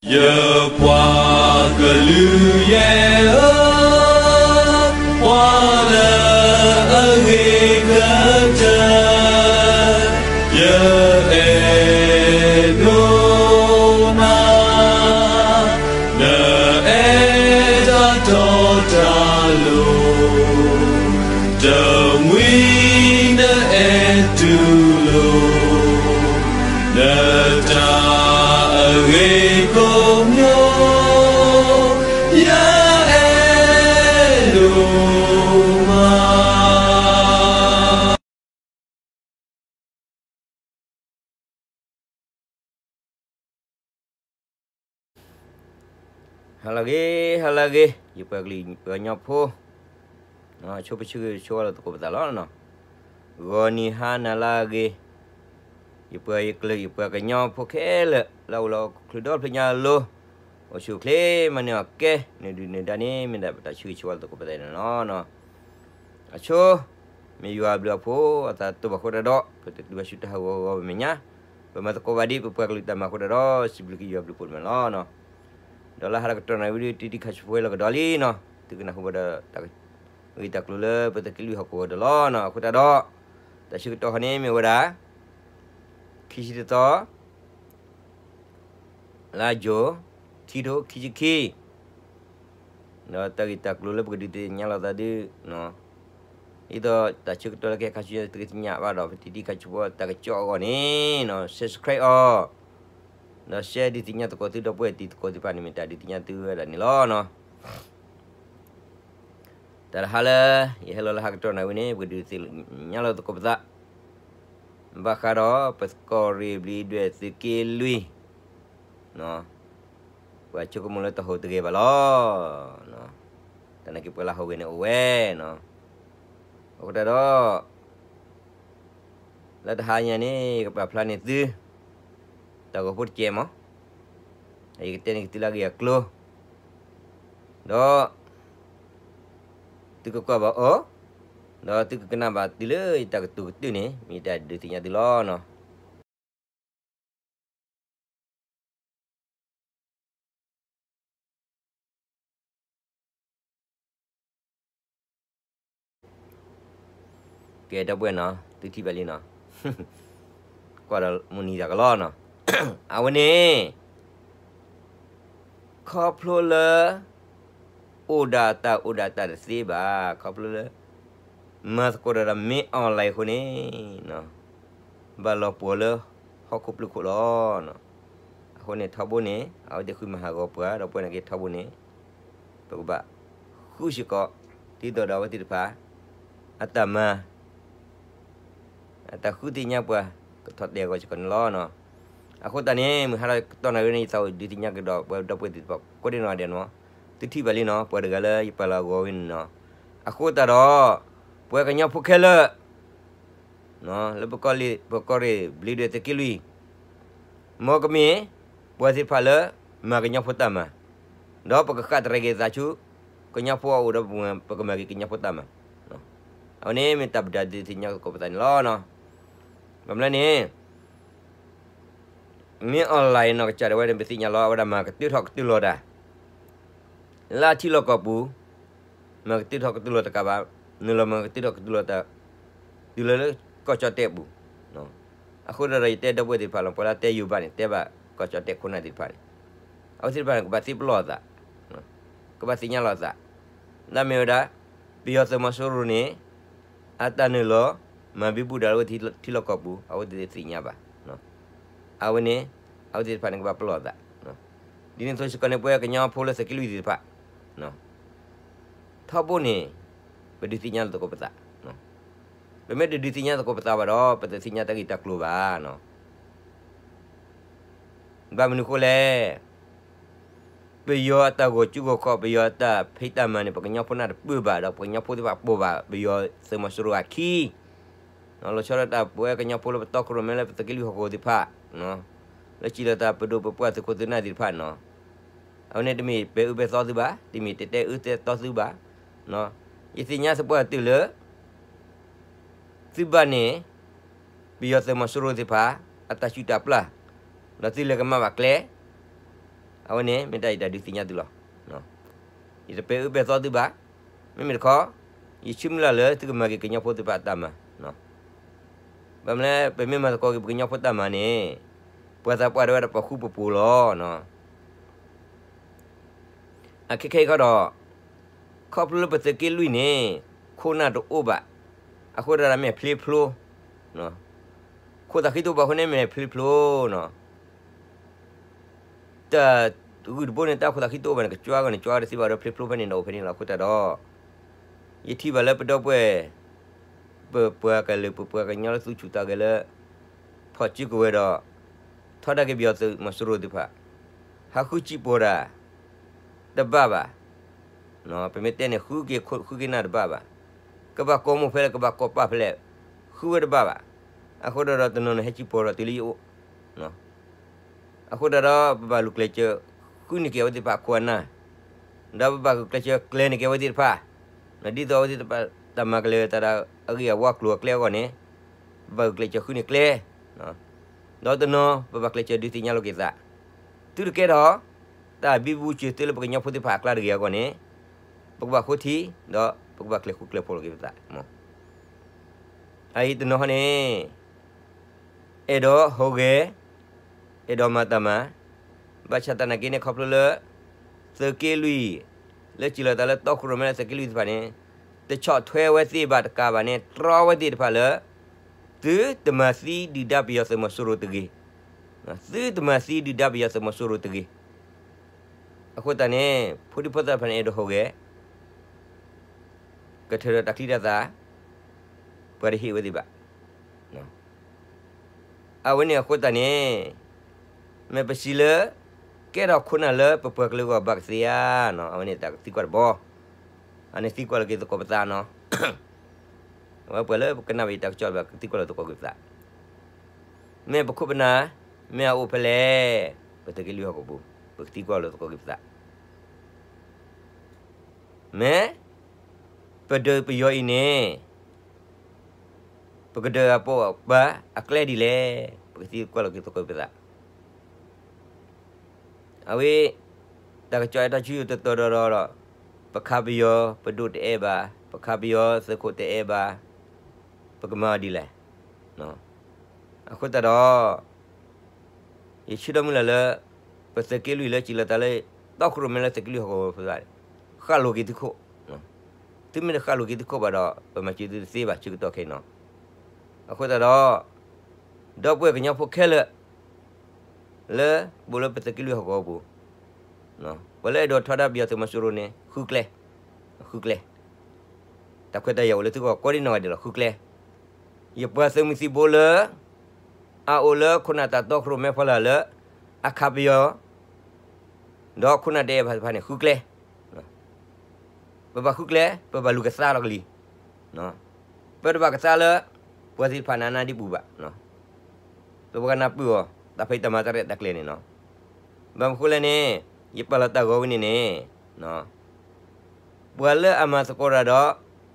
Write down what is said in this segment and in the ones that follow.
ယပှၤကလုာ်ယဲၢ်ဧၢ, ပှၤလၢအဂ့ၤကတၢၢ်, ယအဲၣ်ဒိးနၤ, နအဲၣ်တၢ်တီတၢ်လိၤ, တမှံၤနအဲၣ်တူၢ်လိာ် နတၢ်အဂ့ၤကိးမံၤ, ယအဲၣ်ဒိးမး. ဟါလၢအဂ့ၤ, ဟါလၢအဂ့ၤ, ယပှၤကလုာ်ပှၤကညီဖိ, ဆိပဆၢဂ့ၤဆိဝါလိာ်သကိးပသးလီၤ. ဂီၤနံၤဟါနၤလၢအဂ့ၤ, ယပှၤယကလုာ်ယပှၤကညီဖိခဲလၢာ် လၢအအိၣ်လၢဟီၣ်ခိၣ်ချၢဒီဖျၢၣ်ညါအလိၤ, အိၣ်ဆူၣ်အိၣ်ချ့ မၤန့ၢ်အီၣ်ကဲ နဒုၣ်နဒါန့ၣ် မ့ၢ်ဒၣ်ပတၢ်ဆၢဂ့ၤဆၢဝါလိာ်သကိးပသးန့ၣ်လီၤ. အဆိ မ့ၢ်ယွၤအဘျုးအဖှိၣ်အသးတဘၣ်ဃိတၢ်ဒီး ပတတုၤဘၣ်ဆူတၢ်ဟးဂီၤဂီၤပမဲာ်ညါ, ပမၤသကိးဘၣ်ဒ်ပပှၤကလုာ်တၢ်မၤအဃိတၢ်ဒီး စံးဘျုးက့ၤယွၤအဘျုးအဖှိၣ်တမံၤလီၤ. ဒီးလၢဟါလၢကတီၢ်နၣ်ရံၣ်ဝံၤ တံၤတံၤခါဆူဖိလၢကဒီးလံနီၤ, သုကနၢ်ဟူဘၣ်ဒီးတၢ်ဂ့ၢ်တၢ်ကျိၤလၢပသုးက့လွံၢ်ဟီၣ်ကဝီၤဒီးလီၤ. အဃိတၢ်ဒီး တၢ်ဆၢကတီၢ်ခီန့ၣ်မ့ၢ်ဝဲဒၣ် ခံဆံတသီ လါယူၤ ခံထိခံဆံခံ, ဒီးတၢ်ဂ့ၢ်တၢ်ကျိၤလၢပကဒုးသ့ၣ်ညါလိာ်သးဒုး, ဒ်သိးတၢ်ဆၢကတီၢ်လၢကဟဲခါဆူညါ သုကသ့ၣ်ညါဘၣ်ဒီး ပတံၤတံၤခါဆူဖိတၢ်ကစီၣ်အဂီၢ်န့ၣ် subscribe အီၤ, ဒီး share ဒုးသ့ၣ်ညါသကိးသုဒီပုၢ်ဝဲၢ်တံၤသကိးသ့ၣ်တဖၣ်န့ၣ် မ့ၢ်တၢ်ဒုးသ့ၣ်ညါသုဝဲဒၣ်န့ၣ်လီၤ. တၢ်တဟါလၢ ယဟဲလီၤလၢဟါကတီၢ်နၣ်ရံၣ်ဝံၤန့ၣ် ပကဒုးသ့ၣ်ညါလိာ်သကိးပသး ဘၣ်ဃးဒီးပကီၢ်ရ့ၣ်ဘျံးဒွဲၣ်သုးက့လွံၢ်, ပှၤဆိကမိၣ်လၢတၢ်ဟူးတဂ့ၤဘၣ်လီၤ. တၢ်နာ်က့ၤပှၤလၢဟူးဂဲၤန့ၣ်အိၣ်ဝဲနီၤ, အဃိတၢ်ဒီး လၢတဟါညါန့ၣ် ယကပာ်ဖျါန့ၢ်သု တၢ်ဂီၤဖိတကဲးမး, ယကတဲန့ၢ်က့ၤသုလၢအဂ့ၢ်အကျိၤ, ဒီး သုကကွၢ်ဘၣ်အီၤ, ဒီးသုကကနၣ်ဘၣ်တုၤလၢယတၢ်ကတိၤကတၢၢ်န့ၣ် မ့ၢ်ယတၢ်ဒုးသ့ၣ်ညါသုလီၤနီၤ. ကဲ ဒီပုၢ်ဝဲၢ်နီၤ, သုထံၣ်ဘၣ်လံနီၤ, ကွၢ်ဒီးမုၢ်နံၤတၢ်ကလီနီၤ, အဝဲန့ၣ် ခီဖျိလၢ အိၣ်ဒၣ်တၢ်အိၣ်ဒၣ်တၢ်တသ့ဘၣ်, ခီဖျိလၢ မၤသကိးတၢ်ဒီး မင်းအောင်လှိုင် အဃိန့ၣ် ဘၣ်လီၤပှီၢ်လၢဟီၣ်ခိၣ်ပျုၢ်ခိၣ်လီၤ. အဃိန့ၣ် ထီဘိန့ၣ် အဝဲသ့ၣ်ဃုမၤဟးဂီၤပှၤ ဒီပုၢ်ဝဲၢ်နာ်က့ ထီဘိန့ၣ် ပကဘၣ်ဃုစ့ၢ်ကီး ဒ်သိးဒီးအဝဲသ့ၣ်တဖၣ် အတၢ်မၤ အတၢ်ဃုသ့ၣ်ညါပှၤ ကထီၣ်တဲာ်အဂီၢ်စ့ၢ်ကီးန့ၣ်လီၤ. အဃိသတးန့ၣ် မုၢ်ဟါလီၤကတီၢ်နၣ်ရံၣ်န့ၣ် ယသးအိၣ်ဒုးသ့ၣ်ညါကဒီး ပဝဲဒီပုၢ်ဝဲၢ်သ့ၣ်တဖၣ် ကိးဒံနီၢ်ဂၤဒဲးန့ၣ်, သုထံၣ်ဘၣ်လံနီၤ, ပှၤတဂၤလၢယပာ်လီၤအဂီၤဝဲန့ၣ်နီၤ, အဃိသတးဒီး ပဝဲကညီဖိခဲလၢာ် လၢပကီၢ်ရ့ၣ် ပကီၢ်ရ့ၣ်ဘျံးဒွဲၣ်သုးက့လွံၢ် မ်ကမ့ၢ် ပှၤသ့ၣ်တဖၣ်လၢ မၤကညီဖိတၢ်မၤ, ဒီးပကဃၣ်တရံးက့ၤသးဆူ ကညီဖိအအိၣ်ဒီး ပကမၤက့ၤကညီဖိတၢ်မၤ, အဝဲန့ၣ်မ့ၢ်တၢ်ပဒုးသ့ၣ်ညါသကိးပသးန့ၣ်လီၤ. ဘၣ်မနုၤလဲၣ်န့ၣ် မင်းအောင်လှိုင် နီၢ်ကစၢ်ဒၣ်ဝဲန့ၣ် ပသ့ၣ်ညါလီၤ အဝဲဒၣ်မၤကတၢၢ်ထီၣ်ကတၢၢ်လီၤတၢ် လၢထံလီၢ်ကီၢ်ပူၤ, မၤကတၢၢ်ထီၣ်ကတၢၢ်လီၤတကးဘၣ်, နုာ်လီၤမၤကတၢၢ်ထီၣ်ကတၢၢ်လီၤတၢ် တုၤလၢလၢကီၢ်ကၠီၣ်တဲၣ်ပူၤ, အဃိဒီးယတဲဒီပုၢ်ဝဲၢ်သ့ၣ်တဖၣ်လီၤ, ပှၤလၢတဲယိၤဘၣ်န့ၣ် တဲဘၣ်ကီၢ်ကၠီၣ်တဲၣ်ခိၣ်နၢ်သ့ၣ်တဖၣ်န့ၣ်, အဝဲသ့ၣ်တဖၣ်န့ၣ် ကဘၣ်သ့ပလီၢ်အသး, ကဘၣ်သ့ၣ်ညါလီၤအသး, လၢမ့ၢ်ဝဲဒၣ် ပယီၤသုးမီၤစိရိၤန့ၣ် အတၢ်နုာ်လီၤ မၤဘံဘူဒၣ်လၢဝဲထံလီၢ်ကီၢ်ပူၤ အဝဲသ့ၣ်တသ့ၣ်ညါဘၣ်. အဝဲန့ၣ် အဝဲသ့ၣ်တဖၣ်န့ၣ် ကဘၣ်ပလီၢ်အသး, ဒ်န့ၣ်အသိးစ့ၢ်ကီးန့ၣ် ပဝဲကညီဖိလၢသုးက့လွံၢ်သ့ၣ်တဖၣ် ထီဘိန့ၣ် ပဒုးသ့ၣ်ညါလိာ်သကိးပသး, ပမ့ၢ်တဒုးသ့ၣ်ညါသကိးပသးဘၣ်ဒီး ပတသ့ၣ်ညါတၢ်ဂ့ၢ်တၢ်ကျိၤဘၣ်. ဘၣ်မနုၤအဃိလဲၣ်, ပယီၤအတၢ်ဂီၤကူဂီၤခီၣ် ပယီၤအတၢ်ဖံးတၢ်မၤန့ၣ် ပှၤကညီဖိနၢ်တပၢၢ်ဘၣ်ဒီး ပှၤကညီဖိသ့ၣ်တဖၣ်ပိာ်ဘၣ် ပယီၤသုးမီၤစိရိၤအခံ လီၤဆီဒၣ်တၢ်ပဝဲကညီဖိလၢပတီခိၣ်ရိၣ်မဲလၢပသုးက့လွံၢ်ဟီၣ်ကဝီၤသ့ၣ်တဖၣ်, လၢစံးလီၤသးပဒိၣ်ပပှၢ်သုးခိၣ်သုးနၢ်သ့ၣ်တဖၣ်နီၤ, အဝဲန့ၣ်တမ့ၢ်ပဲာ်အၢပဲာ်သီသုဘၣ်, တမ့ၢ်တဲတဲအၢတဲတီသုဘၣ်, ယသ့ၣ်ညါသပှၢ်တၢၢ်လၢ သုဘၣ်န့ၣ် ပယီၤသုးမီၤစိရိၤသ့ၣ်တဖၣ် အတၢ်ဆူၣ်တၢ်ပျၢ်, ဒီးသုလဲၤကမၣ်ဘၣ်ကျဲ, အဝဲန့ၣ်မ့ၢ်တၢ်ယတၢ်ဒုးသ့ၣ်ညါသုလီၤ. ယတပဲာ်အၢပဲာ်သီသုဘၣ်. မ့မ့ၢ်တခီ, ယဆၢမုၢ်လၢ်လၢသုကမၤက့ၤကညီဖိသ့ၣ်တဖၣ်အတၢ်မၤ. ဘၣ်မနုၤလဲၣ် ပမ့ၢ်မၤသကိးက့ၤပကညီဖိတၢ်မၤန့ၣ်, ပှၤသးပှၢ်ဒၣ်ဝဲဒၣ်ပှၤဃူပပူၤလီၤ. အခဲခဲအံၤခီဒီး, ခီဖျိလၢပသုးက့လွံၢ်န့ၣ်, ခိၣ်နၢ်တအိၣ်ဘၣ်. အဃိဒၣ်ဒီးမ့ၢ်ဖျ့ဖျိ, ခိၣ်သးဃံတအိၣ်ဘၣ်အဃိန့ၣ်မ့ၢ်ဖျ့ဖျိနီၤ. တၢ်ဂုၢ်တဘိန့ၣ် တၢ်ခိၣ်သးဃံတအိၣ်ဘၣ်န့ၣ် ကကွၢ်ဂီၢ်န့ၣ် ကွၢ်တသ့ဘၣ်ဒီးဖျ့ဖျိဖဲန့ၣ်ဒီးအိၣ်ဖဲန့ၣ်လီၤ. အဃိသတးဒီး, ယထံၣ်ဘၣ်လၢပဒီပုၢ်ဝဲၢ်, ပပှၤကလုာ် ပပှၤကညီလၢသူၣ်ဆူၣ်သးဂဲၤလၢ ဖီၣ်စုကဝဲၤဒီး ထီဒါက့ၤပယီၤသုးမီၤစိရိၤသ့ၣ်တဖၣ်, ဟးဃုစံၣ်ပီၤတၢ် တဘၣ်ဘၣ်. ပမ့ၢ်တဲန့ၣ် ဃုက့ၤခိၣ်ဃုက့ၤနၢ်တဘၣ်ဘၣ်. ကဘၣ်ကိးမိၢ်ဖဲလဲၣ် ကဘၣ်ကိးပၢ်ဖဲလဲၣ်, ဃုဝဲတဘၣ်ဘၣ်. အဃိဒီးတနီၤန့ၣ်ဟဲစံၣ်ပီၤဒီးတုၤလၢယအိၣ် အဃိသတးဒီး ပဘၣ်ဂုာ်ကျဲးစၢးဃုန့ၢ်က့ၤအဝဲသ့ၣ်တဖၣ်အခိၣ်အနၢ်, ဒီးပဘၣ်ဂုာ်ကျဲးစၢးကျဲၤန့ၢ်က့ၤအဝဲသ့ၣ်တဖၣ်, ဒ်သိးအဝဲသ့ၣ်တဖၣ်တၢ်မၤကလဲၤတၢ်ဒီးအဂ့ၢ်အဝါကျိၤအကျဲအဂီၢ်န့ၣ်, ပဘၣ်ဂုာ်ကျဲးစၢးဃုန့ၢ်ကျဲ, ဒီးတနီၤ ပဘၣ်ကျဲးစၢးဒုးသ့ၣ်ညါလိာ်က့ၤသး, တုၤတကဲထီၣ် တၢ်ဘံဘူစၢၤသုလၢပကညီဖိသ့ၣ်တဖၣ်အကျါတဂ့ၤအဂီၢ်န့ၣ်, ပကဘၣ်ဃိထံ ဒီးပကဘၣ်ကျဲၤဃူကျဲၤဖိးလိာ်က့ၤပသး အအံၤတနီၤဟီန့ၣ် အဲၣ်ဒိးဟူးဂဲၤ, အဲၣ်ဒိးမၤတၢ်မၤ, ဘၣ်ဆၣ်သနာ်က့န့ၣ် ခီဖျိလၢ သုးက့လွံၢ်, လၢစံၣ်လီၤသးလၢတီခိၣ်ရိၣ်မဲလၢသုးက့လွံၢ်သ့ၣ်တဖၣ်န့ၣ်, တဆီၣ်ထွဲဝဲသ့ၣ်ဘၣ်တကးဘၣ်န့ၣ် တြီဝဲသ့ၣ်တဖၣ်လၢ သုတမၤသံဒုၣ်ဒါပယီၤသုးမီၤစိရိၤတဂ့ၤ, သုတမၤသံဒုၣ်ဒါပယီၤသုးမီၤစိရိၤတဂ့ၤ. အဃိသတးန့ၣ် ဖိဒံဖိသၣ်တဖၣ်န့ၣ်အဲၣ်ဒိးဟူးဂဲၤ ကထၢဒီးတၢ်ချံတၢ်သၣ်, ပှၤတဟ့ၣ်ဝဲသ့ၣ်ဘၣ်. အဝဲန့ၣ်အဃိသတးန့ၣ် မ့ၢ်ပစံးလၢ ကဲထီၣ်ခိၣ်နၢ်လၢပပှၤကလုာ်အဂီၢ်ဘၣ်ကသ့ဧါ, အဝဲန့ၣ်တၢ်ကသံကွၢ်တဘီ, အန့ၣ်သံကွၢ်လီၤက့ၤသကိးပသးနီၤ. အဝဲပှၤလၢပကနၣ်ဘၣ်ယတၢ်ကစီၣ်ဘၣ်ကသံကွၢ်လီၤသကိးက့ၤပသး, မ့ၢ်ပခိၣ်ပနၢ် မ့ၢ်အအိၣ်ဖဲလဲၣ်, ပသုးက့လွံၢ်ဟီၣ်ကဝီၤပူၤ ပကသံကွၢ်လီၤသကိးက့ၤပသး. မ့ၢ် ပဒုးပယီၤအံၤန့ၣ် ပကဒုးအပိာ်ပာ်အကျဲဒ်လဲၣ်, ပကသံကွၢ်လီၤက့ၤသကိးပသး. အဝဲ တၢ်ကစီၣ်အဲၣ်တၢ်ဆူယိၣ်တတီၤဒီးဒီးဒီး ပခးပယီၤပဒိၣ်တအဲၣ်ဘၣ်, ပခးပယီၤသုးခိၣ်တအဲၣ်ဘၣ်, ပကမၤအီၤဒ်လဲၣ်. အဃိသတးဒီး ယဆၢထီၣ်မုၢ်လၢ်လၢ ပသုးက့လွံၢ်လၢစံၣ်လီၤသးလၢ တီခိၣ်ရိၣ်မဲလၢသုးက့လွံၢ်ဟီၣ်ကဝီၤပူၤန့ၣ် ဃၣ်လိၤက့ၤသုခိၣ်, သုမ့ၢ်တဃၣ်လိၤက့ၤသုခိၣ်ဘၣ်ဒီး ပမၤစၢၤသုတသ့ဘၣ်ဆၢကတီၢ်ခဲအံၤနီၤ. အဃိသတးဒီး ဒီပုၢ်ဝဲၢ်ကညီဖိခဲလၢာ် လၢဘူးလၢပသုးက့လွံၢ်ဟီၣ်ကဝီၤပူၤ, ပှၤလၢအဲၣ်ဒိးထီဒါပယီၤသုးမီၤစိရိၤန့ၣ် ဃုကျဲ, ဃုကျဲ, တၢ်ခွဲးတၢ်ယာ်အိၣ်လၢသုဂီၢ်ကိးဒံနီၢ်ဂၤဒဲးလီၤ ဃုကျဲ. ယပှၤသုးမုၢ်သံၣ်ဘိလၢ အအိၣ်လၢခိၣ်နၢ်တၢ်တီခိၣ်ရိၣ်မဲဖီလာ်လၢ အခးပယီၤ ဒီးခိၣ်နၢ်တအဲၣ်ဘၣ်တဖၣ်န့ၣ် ဃုကျဲ, ပဘၣ်ဃုကျဲ ပဘၣ်လူၤကသါလီၤကလံၤ, ပတဘၣ်ကသါလၢ ပှၤသ့ၣ်တဖၣ်န့ၣ်အနါဒ့ပူၤဘၣ်, ပဘၣ်ကနၢ်ပၢၢ်အီၤ တၢ်ဖံးတၢ်မၤတၢ်ရဲၣ်တၢ်ကျဲၤန့ၣ်နီၤ. ဘၣ်မနုၤဃိလဲၣ်န့ၣ် ယပာ်လီၤတၢ်ဂီၤဝဲန့ၣ်န့ၣ် ပှၤလၢအမၤသကိးတၢ်ဒီး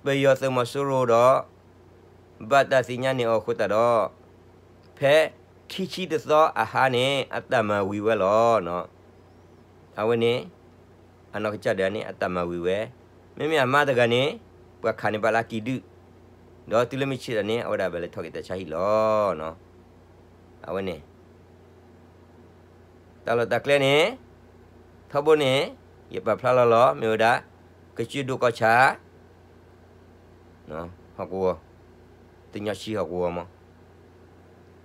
ပယီၤသုးမီၤစိရိၤဒီး ဘၣ်တၢ်သ့ၣ်ညါန့ၢ်အီၤအဃိသတးဒီး ဖဲခံဆံတသီအဟါန့ၣ် အတၢ်မၤဝံၤဝဲလီၤ. အဝဲန့ၣ် အနီၢ်ကစၢ်ဒၣ်န့ၣ် အတၢ်မၤဝံၤဝဲ, မ့မ့ၢ်အမါတဂၤန့ၣ် ပှၤခးန့ၢ်ဘၣ်လၢအကံၢ်ဒုၣ်, ဒီးတုၤလၢမုၢ်ဆ့ၣ်ဒီးန့ၣ် အဝဲဒၣ်ဘၣ်လဲၤထီၣ်က့ၤတၢ်ဆါဟံၣ်လီၤ. အဝဲန့ၣ် တၢ်လီၢ်တၢ်ကျဲန့ၣ် ထီဘိန့ၣ် ယပာ်ဖျါလီၤလီၤ မ့ၢ်ဝဲဒၣ် ကစၢၢ်ဒိၣ်ကီၢ်ဆၣ် ဟီၣ်ကဝီၤ, တညီဆံဟီၣ်ကဝီၤမး,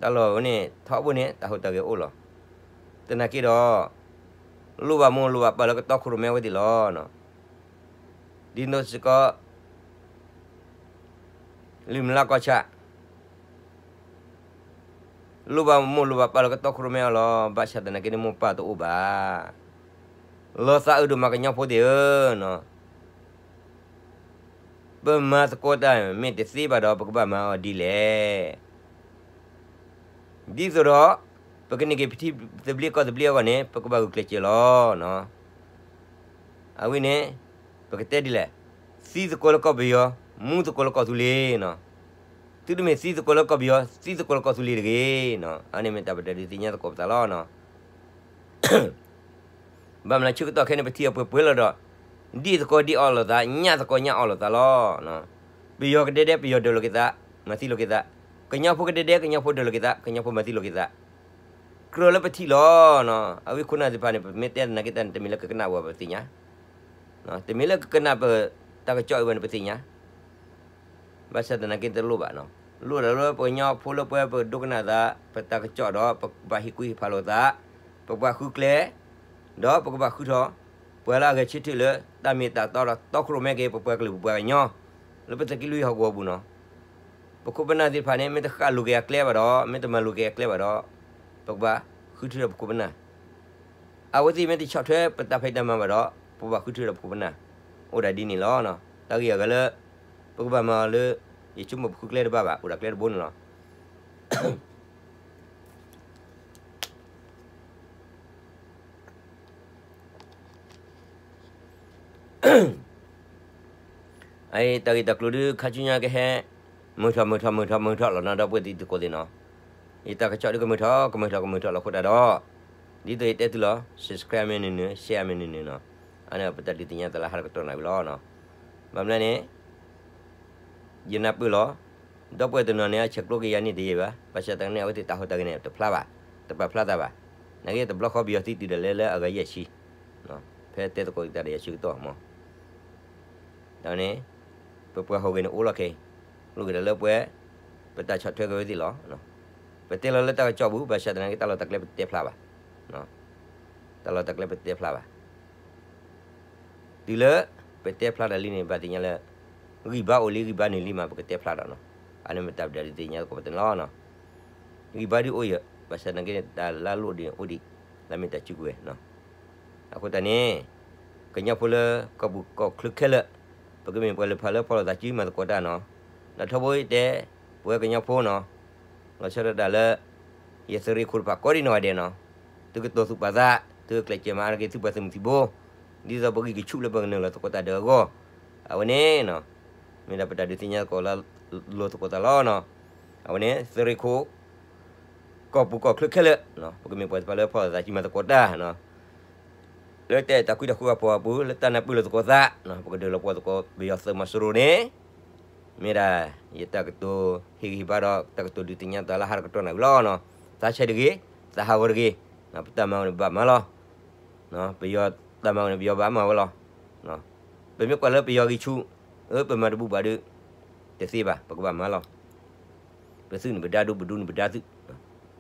တၢ်လီၢ်ဝဲန့ၣ် ထီဘိန့ၣ် တၢ်ဟူးတၢ်ဂဲၤအိၣ်လီၤ. သနာ်က့ဒီး လိၣ်ဘၣ်မိၢ်လိၣ်ဘၣ်ပၢ်လၢကတီခိၣ်ရိၣ်မဲဝဲသ့ၣ်လီၤ. ဒ်သိးစ့ၢ်ကီး လံာ်မုၢ်လၢ်ကီၢ်ဆၣ် လိၣ်ဘၣ်မိၢ်လိၣ်ဘၣ်ပၢ်လၢကတီခိၣ်ရိၣ်မဲအီၤလီၤ. ဘၣ်ဆၣ်သနာ်က့န့ၣ် မိၢ်ပၢ်တအိၣ်ဘၣ်. လီၤသးအုးဒိၣ်မးကညီဖိသ့ၣ်ဧၢ, ပမၤသကိးတၢ်မ့ၢ်တသ့ဘၣ်ဒီး ပကဘၣ်မၤအီၤဒ်လဲၣ်. ဒ်သိးဒီး ပကန့ၢ်က့ၤပထံသဘျ့ကီၢ်သဘျ့အဂီၢ်န့ၣ် ပကဘၣ်ဂုာ်ကျဲးစၢးလီၤ. အဝဲန့ၣ် ပကတဲဒ်လဲၣ်, သံသကိးလၢကီၢ်ပယီၤ, မူသကိးလၢကီၢ်သူလ့ၤ, သုတမ့ၢ်သံသကိးလၢကီၢ်ပယီၤ, သံသကိးလၢကီၢ်သူလ့ၤတဂ့ၤ. အန့ၣ်မ့ၢ်တၢ်ပတဒုးသ့ၣ်ညါသကိးပသးလီၤ. ဘၣ်မနုၤဆၢကတီၢ်ခဲအံၤန့ၣ် ပထံၣ်အပှဲၤပှဲၤလီၤဒီး ဒ်သကိးဒ်အီၤလိာ်သး, ညၣ်သကိးညၣ်အီၤလိာ်သးလီၤ. ပယီၤကဒဲဒဲ ပယီၤဒၢးလိာ်က့ၤသး, မၤသံလိာ်က့ၤသး, ကညီဖိကဒဲဒဲ ကညီဖိဒၢးလိာ်က့ၤသး, ကညီဖိမၤသံလိာ်က့ၤသး, ကြၢးလၢပထံၣ်လီၤ. အဝဲခိၣ်နၢ်သ့ၣ်တဖၣ်န့ၣ် ပမ့ၢ်တဲသနာ်က့တၢ်န့ၣ် တမ့ၢ်လၢကကနၣ်ဝဲပသ့ၣ်ညါ, တမ့ၢ်လၢကကနၣ်ပတၢ်ကစီၣ်အံၤဝဲန့ၣ် ပသ့ၣ်ညါ ဘၣ်ဆၣ်သနာ်က့တလိၣ်ဘၣ်နီၤ, လိၣ်ဒီးလၢပှၤကညီဖိလၢပှဲၤပဒိကနၣ်သး ပတၢ်ကစီၣ်ဒီး ပကဘၣ်ဟ့ၣ်ကူၣ်ဟ့ၣ်ဖးလိာ်သး, ပကဘၣ်ဃုကျဲ, ဒီးပကဘၣ်ဃုထီၣ် ပှၤလၢအဂဲၤဆၢထၢၣ်လၢတၢ်မ့ၢ်တၢ်တီဒီးတီခိၣ်ရိၣ်မဲက့ၤ ပပှၤကလုာ်ပပှၤကညီ လၢပသုးက့လွံၢ်ဟီၣ်ကဝီၤပူၤနီၤ. ပခိၣ်ပနၢ်သ့ၣ်တဖၣ်န့ၣ် မ့ၢ်တဃၣ်လိၤက့ၤအကျဲဘၣ်ဒီး မ့ၢ်တမၤလိၤက့ၤအကျဲဘၣ်ဒီး ပကဘၣ်ဃုထၢထီၣ်ပခိၣ်ပနၢ် အဝဲသ့ၣ်မ့ၢ်တဆီၣ်ထွဲပတၢ်ဖံးတၢ်မၤဘၣ်ဒီး ပဘၣ်ဃုထၢထီၣ်ပခိၣ်ပနၢ်, အိၣ်ဒၣ်ဒ်န့ၣ်လီၤ. တၢ်ဂ့ၢ်အဂၤလၢ ပကဘၣ်မၤအီၤလၢ ယဆိကမိၣ်ပဃုကျဲတဘၣ်ဘၣ်, အိၣ်ဒၣ်ကျဲတဘိန့ၣ်လီၤ. အတၢ်ဂ့ၢ်တၢ်ကျိၤဒုး ခါဆူညါကဟဲ မုာ်ထီၣ်မုာ်ထီၣ်မုာ်ထီၣ်မုာ်ထီၣ်လီၤနီၤ ဒီပုၢ်ဝဲၢ်တံၤသကိးသ့ၣ်နီၤ. ယတၢ်ကစီၣ်ဒုးကမုာ်ထီၣ် ကမုာ်ထီၣ်ကမုာ်ထီၣ်လီၤအဃိသတးဒီး ဒ်သိးယတဲသုလီၤ subscribe မ့ၢ်နုၤနုၤ share မ့ၢ်နုၤနုၤနီၤ, အန့ၣ်ပတၢ်ဒုးသ့ၣ်ညါသးလၢဟါတကတီၢ်နၣ်ဝံၤလီၤ. ဘၣ်မနုၤန့ၣ် ယနၢ်ပၢၢ်လီၤ. ဒီပုၢ်ဝဲၢ်တနီၤန့ၣ် အဆဲးကျိးက့ၤယၤန့ၣ်တယံာ်ဘၣ်. ဘၣ်ဆၣ်သနာ်က့န့ၣ် အဝဲသ့ၣ်တၢ်ဟူးတၢ်ဂဲၤန့ၣ် တဖျါဘၣ်, တပာ်ဖျါသးဘၣ်. နာ်က့တဘျီဃီပယီၤသုးတုၤဒၣ်လဲာ်လၢ လၢအဂၤယဲၢ်ဆံ, ဖဲတဲသကိးက့ၤတၢ်ဒီးယၤဆၢကတီၢ်မး တၢ်န့ၣ် ပပှၤဟူးဂဲၤန့ၣ်အိၣ်လီၢ်ခဲအံၤ, လိၣ်က့ၤဒၣ်လၢပှဲၤ ပတၢ်ဆီၣ်ထွဲက့ၤဝဲသ့ၣ်လီၤ. ပတဲလီၤလၢတၢ်ကစီၣ်ပူၤ ဘၣ်ဆၣ်သနာ်က့တၢ်လီၢ်တၢ်ကျဲပတဲဖျါဘၣ်, တၢ်လီၢ်တၢ်ကျဲပတဲဖျါဘၣ်. တုၤလၢ ပတဲဖျါတၢ်လံန့ၣ် ဘၣ်သ့ၣ်ညါလၢ ဂံၢ်ဘါအိၣ်လံ ဂံၢ်ဘါနုာ်လံမး ပကတဲဖျါဒီးနီၤ, အန့ၣ်မ့ၢ်တၢ်ပတၢ်ဒုးသ့ၣ်ညါသကိးပတၢ်န့ၣ်လီၤ. ဂံၢ်ဘါဒုးအိၣ်ယဲၢ် ဘၣ်ဆၣ်သနာ်က့န့ၣ် တၢ်လၢအလိၣ်ဒံးန့ၣ်အိၣ်ဒံး, လၢမ့ၢ်တၢ်စုကဝဲၤ အဃိသတးန့ၣ် ကညီဖိလၢကီၢ်ပူၤကီၢ်ချၢခဲလၢာ် ပကမ့ၢ်ပှၤလဲၤဖးလၢဖီၣ်လိာ်သးစုမၤသကိးတၢ်နီၤ, ဒီးထီဘိတဲ ပဝဲကညီဖိနီၤ, လီၤဆီဒၣ်တၢ်လၢ ယသုးရ့ၣ်ခိၣ်တဖၣ်ကိးဒံနီၢ်ဂၤဒဲးနီၤ, သုကတိၤသူၣ်ပာ်သး, သုကကျဲးစၢးမၤအါတက့ၢ်သုပှၤသုးမုၢ်သံၣ်ဘိ, ဒ်သိးပဂံၢ်ကဆူၣ်လၢပကနုာ်လီၤသကိးတၢ်ဒီးအဂီၢ်, အဝဲန့ၣ်နီၤ မ့ၢ်ဒၣ်ပတၢ်ဒုးသ့ၣ်ညါသကိးလၢ လိာ်သကိးသးလီၤနီၤ, အဝဲန့ၣ် သုးရ့ၣ်ခိၣ် ကီၢ်ပူၤကီၢ်ချၢခဲလၢာ်, ပကမ့ၢ်ပှၤတဖၣ်လၢဖီၣ်လိာ်သးစုမၤသကိးတၢ်နီၤ, လၢတၢ်အဲၣ်တၢ်ကွံတၢ်ဃူတၢ်ဖိးအပူၤ လၢတၢ်နၢ်ပၢၢ်လိာ်သကိးသး, ပကဒုးလီၤပှီၢ်သကိးပယီၤသုးမီၤစိရိၤန့ၣ်, မ့ၢ်ဒၣ် ယတၢ်ကတိၤဟ့ၣ်ဂံၢ်ဟ့ၣ်ဘါဒီးတၢ်ကတိၤဒုးသ့ၣ်ညါသးလၢဟါတကတီၢ်နၣ်ဝံၤလီၤနီၤ, သးဆဲးတဂ့ၤ, သးဟးဂီၤတဂ့ၤ, ပတၢ်မၤအီၤန့ၣ်ဘၣ်မၤလီၤ, ပယီၤတၢ်မၤအီၤန့ၣ် ပယီၤဘၣ်မၤဝဲလီၤ, ပမ့ၢ်ကွၢ်လၢပယီၤဂံၢ်ဆူၣ်, အၢပမၤတဘူၣ်ဘၣ်ဒီး, တသ့ဘၣ် ပကဘၣ်မၤလီၤ, ပသုးန့ၣ်ပဒါဒူ ပဒူန့ၣ်ပဒါသုး,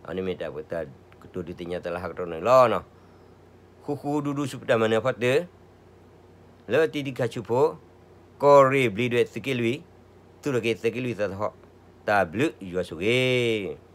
အန့ၣ်မ့ၢ်တၢ်ပတၢ်ကတိၤဒုးသ့ၣ်ညါသးလၢဟါတကတီၢ်နၣ်ဝံၤလီၤနီၤ, ဃူဃူဒူဒူဆူပတၢ်မၤနၢၤအဖီတၢၢ်, လၢတံၤဒံးခါဆူဖိ, ကီၢ်ရ့ၣ်ဘျံးဒွဲၣ်သုးက့လွံၢ်, သူၣ်ထီၣ်က့ၤသုးက့လွံၢ်သးသဟီၣ်, တၢ်ဘျုးယွၤဆိၣ်ဂ့ၤ